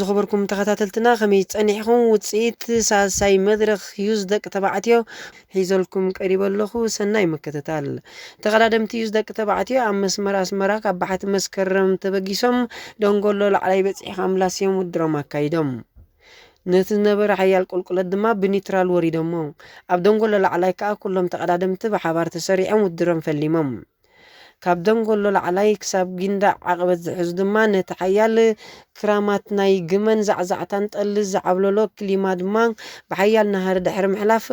ዝኸበርኩም ተኸታተልትና፣ ከመይ ጸኒሕኩም? ውጽኢት ሳልሳይ መድረኽ ሂዩዝ ደቂ ተባዕትዮ ሒዘልኩም ቀሪበ ኣለኹ። ሰናይ ምክትታል። ተቐዳደምቲ ሂዩዝ ደቂ ተባዕትዮ ኣብ መስመር ኣስመራ ካብ ባሕቲ መስከረም ተበጊሶም ደንጎሎ ላዕላይ በጺሕካ ምላስ እዮም ውድሮም ኣካይዶም። ነቲ ዝነበረ ሓያል ቁልቁለት ድማ ብኒትራል ወሪዶሞ። ኣብ ደንጎሎ ላዕላይ ከኣ ኩሎም ተቐዳደምቲ ብሓባር ተሰሪዖም ውድሮም ፈሊሞም። ካብ ደንጎሎ ላዕላይ ክሳብ ጊንዳዕ ዓቐበት ዝሕዙ ድማ ነቲ ሓያል ክራማት ናይ ግመን ዛዕዛዕታን ጠሊ ዝዓብለሎ ክሊማ ድማ ብሓያል ናህሪ ድሕሪ ምሕላፍ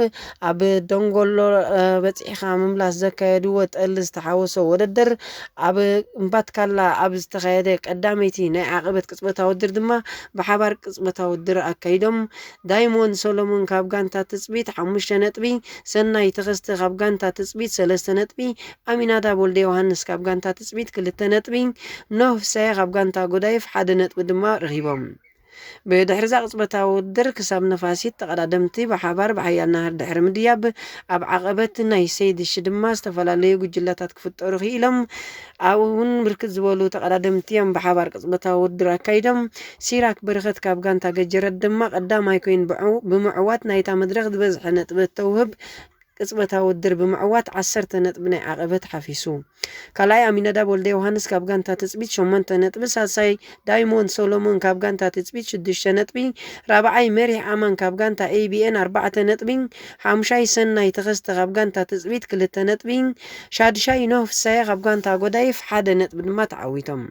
ኣብ ደንጎሎ፣ እ፣ በጺሕካ ምምላስ ዘካየድዎ ጠሊ ዝተሓወሶ ውድድር ኣብ እምባትካላ ኣብ ዝተኻየደ ቀዳመይቲ ናይ ዓቐበት ቅጽበታዊ ውድድር ድማ ብሓባር ቅጽበታዊ ውድድር ኣካይዶም። ዳይሞንድ ሶሎሞን ካብ ጋንታ ትጽቢት ሓሙሽተ ነጥቢ፣ ሰናይ ተኸስተ ካብ ጋንታ ትጽቢት ሰለስተ ነጥቢ፣ ኣሚናዳብ ወልደ ዮሃንስ ካብ ጋንታ ትጽቢት ክልተ ነጥቢ፣ ኖህ ፍሳየ ካብ ጋንታ ጎዳይፍ ሓደ ነጥቢ ድማ ረኺቦም። ብድሕሪ እዛ ቅጽበታዊ ውድድር ክሳብ ነፋሲት ተቐዳደምቲ ብሓባር ብሓያል ናህሪ ድሕሪ ምድያብ ኣብ ዓቐበት ናይ ሰይድሽ ድማ ዝተፈላለዩ ጉጅላታት ክፍጠሩ ክኢሎም። ኣብኡ እውን ብርክት ዝበሉ ተቐዳደምቲ እዮም ብሓባር ቅጽበታዊ ውድድር ኣካይዶም። ሲራክ በረኸት ካብ ጋንታ ገጀረት ድማ ቀዳማይ ኮይኑ ብዑ-፣ ብምዕዋት ናይታ መድረኽ ዝበዝሐ ነጥቢ እተውህብ ቅጽበታዊ ውድድር ብምዕዋት ዓሰርተ ነጥቢ ናይ ዓቐበት ሓፊሱ። ካልኣይ ኣሚናዳብ ወልደ ዮሃንስ ካብ ጋንታ ትጽቢት ሸሞንተ ነጥቢ፣ ሳልሳይ ዳይሞንድ ሶሎሞን ካብ ጋንታ ትጽቢት ሽዱሽተ ነጥቢ፣ ራብዓይ መሪሕ ኣማን ካብ ጋንታ ኤ ቢ ኤን ኣርባዕተ ነጥቢ፣ ሓሙሻይ ሰናይ ተኸስተ ካብ ጋንታ ትጽቢት ክልተ ነጥቢ፣ ሻድሻይ ኖህ ፍሳየ ካብ ጋንታ ጎዳይፍ ሓደ ነጥቢ ድማ ተዓዊቶም።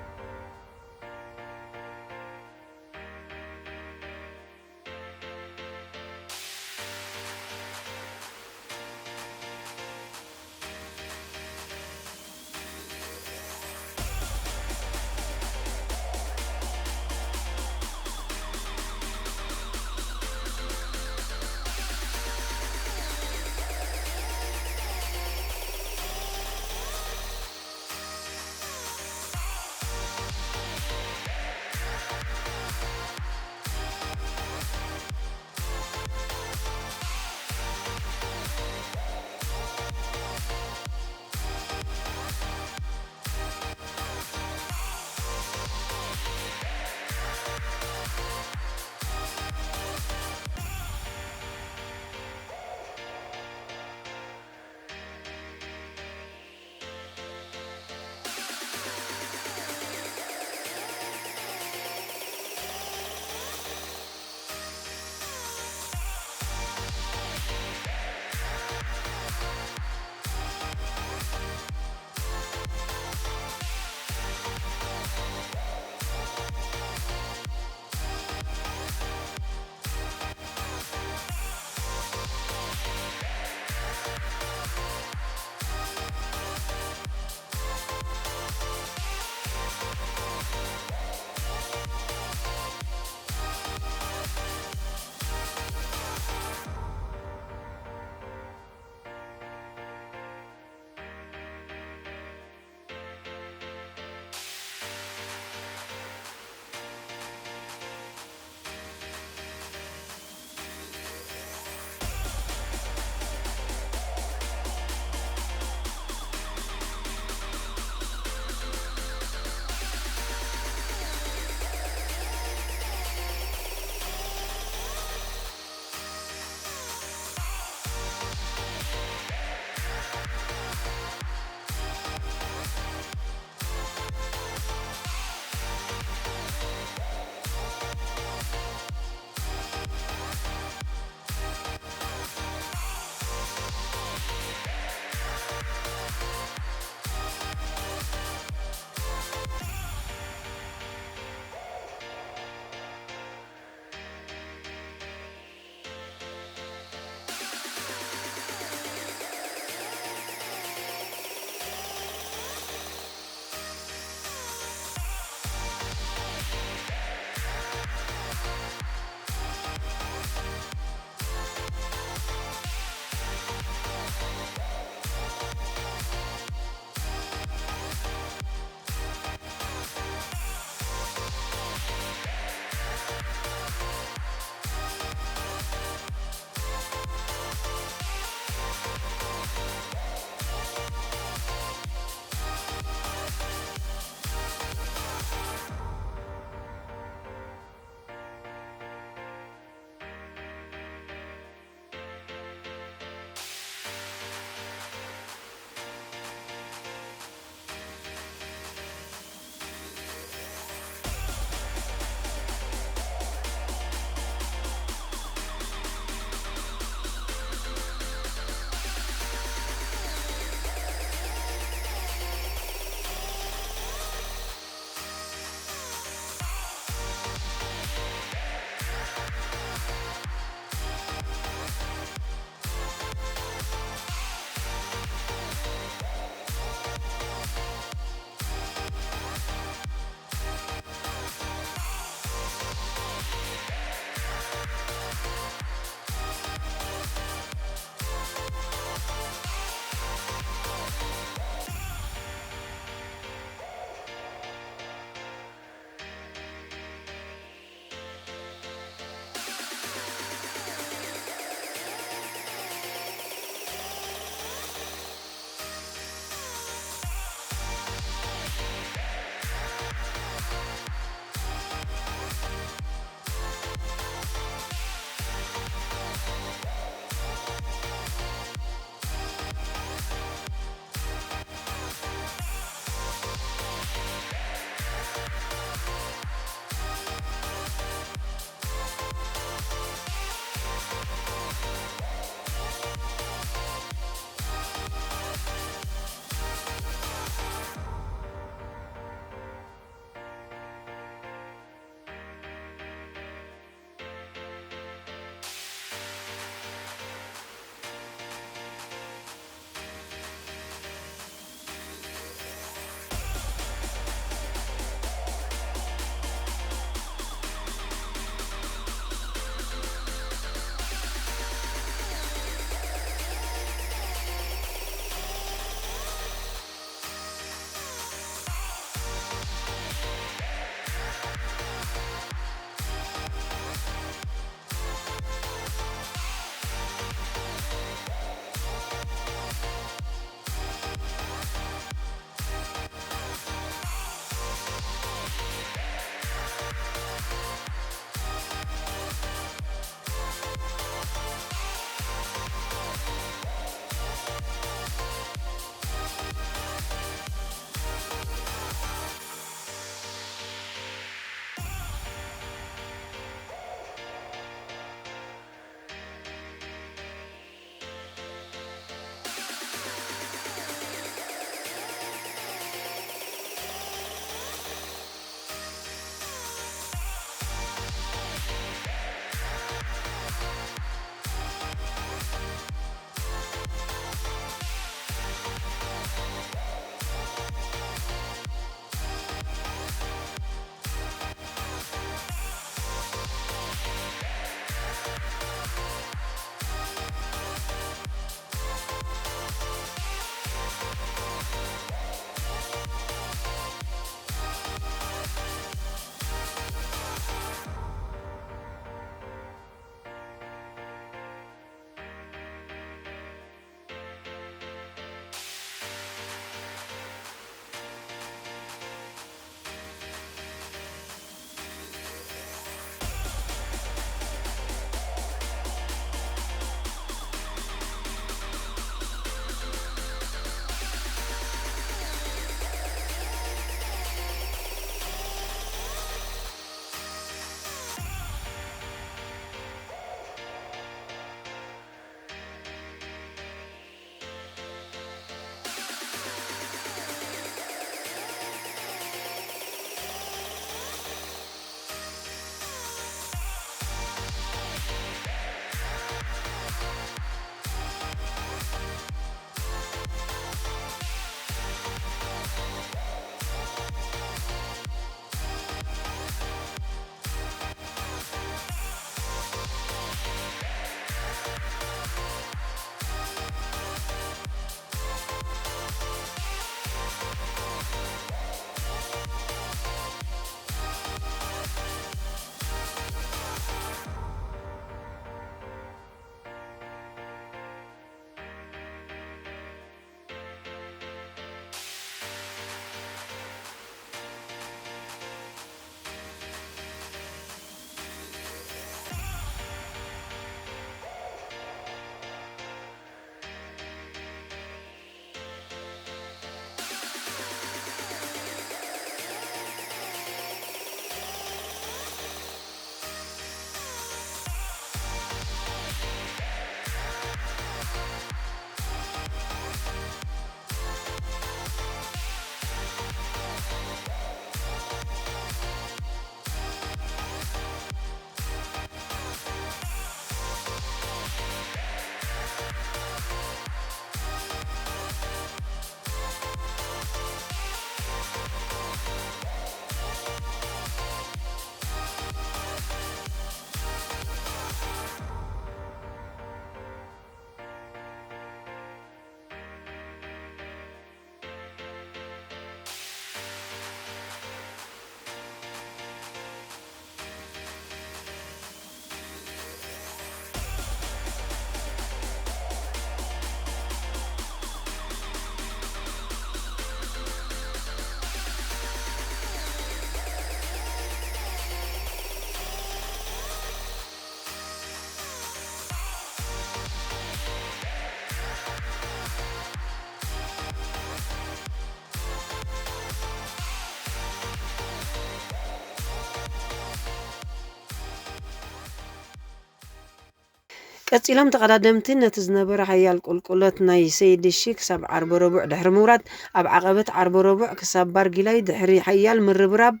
ቀጺሎም ተቐዳደምቲ ነቲ ዝነበረ ሓያል ቁልቁለት ናይ ሰይድ ሺ ክሳብ ዓርበ ረቡዕ ድሕሪ ምውራድ፣ ኣብ ዓቐበት ዓርበ ረቡዕ ክሳብ ባርጊላይ ድሕሪ ሓያል ምርብራብ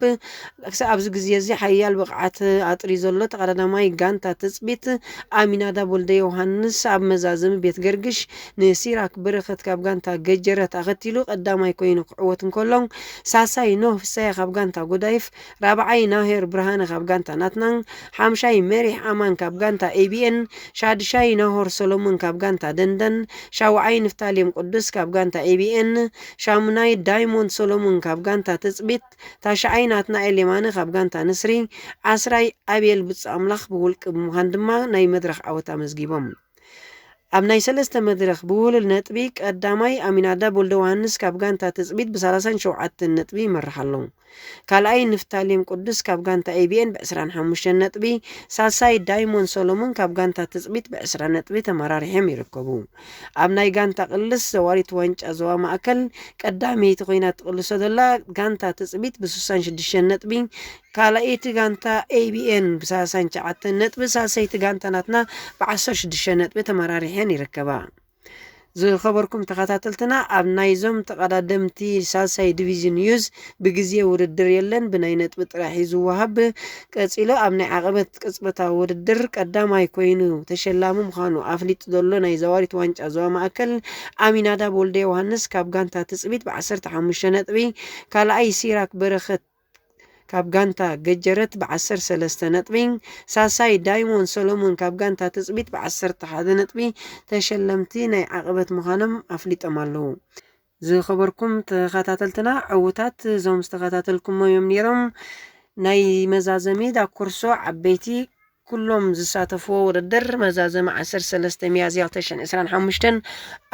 ክሳብ ኣብዚ ግዜ እዚ ሓያል ብቕዓት ኣጥርዩ ዘሎ ተቐዳዳማይ ጋንታ ትጽቢት ኣሚናዳብ ወልደ ዮሃንስ ኣብ መዛዘሚ ቤት ገርግሽ ንሲራክ በረኸት ካብ ጋንታ ገጀረት ኣኸቲሉ ቀዳማይ ኮይኑ ክዕወት እንከሎ፣ ሳሳይ ኖህ ፍሳየ ካብ ጋንታ ጎዳይፍ፣ ራብዓይ ናሄር ብርሃነ ካብ ጋንታ ናትናን፣ ሓምሻይ መሪሕ ኣማን ካብ ጋንታ ኤ ቢ ኤን፣ ሻድሻይ ናሆር ሰሎሞን ካብ ጋንታ ደንደን፣ ሻውዓይ ንፍታሌም ቅዱስ ካብ ጋንታ ኤ ቢ ኤን፣ ሻሙናይ ዳይሞንድ ሰሎሞን ካብ ጋንታ ትጽቢት፣ ታሽዓይ ናትናኤል የማነ ካብ ጋንታ ንስሪ፣ ዓስራይ ኣቤል ብጹእ ኣምላኽ ብውልቂ ብምዃን ድማ ናይ መድረኽ ዓወት ኣመዝጊቦም። ኣብ ናይ ሰለስተ መድረኽ ብውህሉል ነጥቢ ቀዳማይ ኣሚናዳብ ወልደ ዮሃንስ ካብ ጋንታ ትጽቢት ብ ሰላሳን ሸውዓተን ነጥቢ ይመርሕ ኣሎ። ካልኣይ ንፍታሌም ቅዱስ ካብ ጋንታ ኤ ቢ ኤን ብ ዕስራን ሓሙሽተን ነጥቢ፣ ሳሳይ ዳይሞንድ ሶሎሞን ካብ ጋንታ ትጽቢት ብ ዕስራ ነጥቢ ተመራሪሖም ይርከቡ። ኣብ ናይ ጋንታ ቅልስ ዘዋሪት ዋንጫ ዞባ ማእከል ቀዳመይቲ ኮይና ትቕልሶ ዘላ ጋንታ ትጽቢት ብ ስሳን ሽዱሽተን ነጥቢ፣ ካልኣይቲ ጋንታ ኤ ቢ ኤን ብ ሰላሳን ትሽዓተን ነጥቢ፣ ሳልሰይቲ ጋንታ ናትና ብ ዓሰርተ ሽዱሽተ ነጥቢ ተመራሪሐን ይርከባ። ዝኸበርኩም ተኸታተልትና፣ ኣብ ናይዞም ተቐዳደምቲ ሳልሳይ ዲቪዝን ዩዝ ብግዜ ውድድር የለን፣ ብናይ ነጥቢ ጥራሕ እዩ ዝወሃብ። ቀጺሉ ኣብ ናይ ዓቐበት ቅጽበታዊ ውድድር ቀዳማይ ኮይኑ ተሸላሚ ምዃኑ ኣፍሊጡ ዘሎ ናይ ዘዋሪት ዋንጫ ዞባ ማእከል ኣሚናዳብ ወልደ ዮሃንስ ካብ ጋንታ ትጽቢት ብ ዓሰርተ ሓሙሽተ ነጥቢ፣ ካልኣይ ሲራክ በረኸት ካብ ጋንታ ገጀረት ብ ዓሰርተ ሰለስተ ነጥቢ፣ ሳሳይ ዳይሞንድ ሰሎሞን ካብ ጋንታ ትጽቢት ብ ዓሰርተ ሓደ ነጥቢ ተሸለምቲ ናይ ዓቐበት ምዃኖም ኣፍሊጦም ኣለዉ። ዝኸበርኩም ተኸታተልትና፣ ዕዉታት እዞም ዝተኸታተልኩሞም እዮም ነይሮም። ናይ መዛዘሚ ዳኩርሶ ዓበይቲ ኩሎም ዝሳተፍዎ ውድድር መዛዘሚ ዓሰርተ ሰለስተ ሚያዝያ ክልተ ሽሕን ዕስራን ሓሙሽተን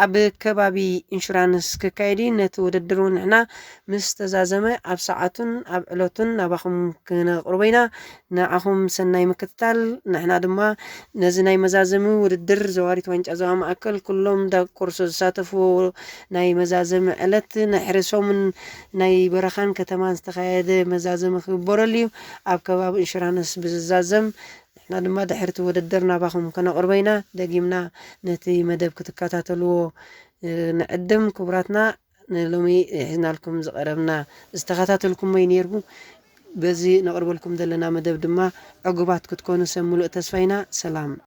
ኣብ ከባቢ ኢንሹራንስ ክካየድ እዩ። ነቲ ውድድር እውን ንሕና ምስ ተዛዘመ ኣብ ሰዓቱን ኣብ ዕለቱን ናባኹም ክነቕርቦ ኢና። ንዓኹም ሰናይ ምክትታል። ንሕና ድማ ነዚ ናይ መዛዘሚ ውድድር ዘዋሪት ዋንጫ ዞባ ማእከል ኩሎም ዳቆርሶ ዝሳተፍዎ ናይ መዛዘሚ ዕለት ንድሕሪ ሰሙን ናይ በረኻን ከተማን ዝተኻየደ መዛዘሚ ክግበረሉ እዩ። ኣብ ከባቢ ኢንሹራንስ ብዝዛዘም ንሕና ድማ ድሕሪ እቲ ውድድር ናባኹም ከነቕርቦ ኢና። ደጊምና ነቲ መደብ ክትከታተልዎ፣ እ፣ ንዕድም። ክቡራትና፣ ንሎሚ ሒዝናልኩም ዝቐረብና ዝተኸታተልኩሞ እዩ ነይርኩ። በዚ ነቕርበልኩም ዘለና መደብ ድማ ዕጉባት ክትኮኑ ሰብ ምሉእ ተስፋ ኢና። ሰላም።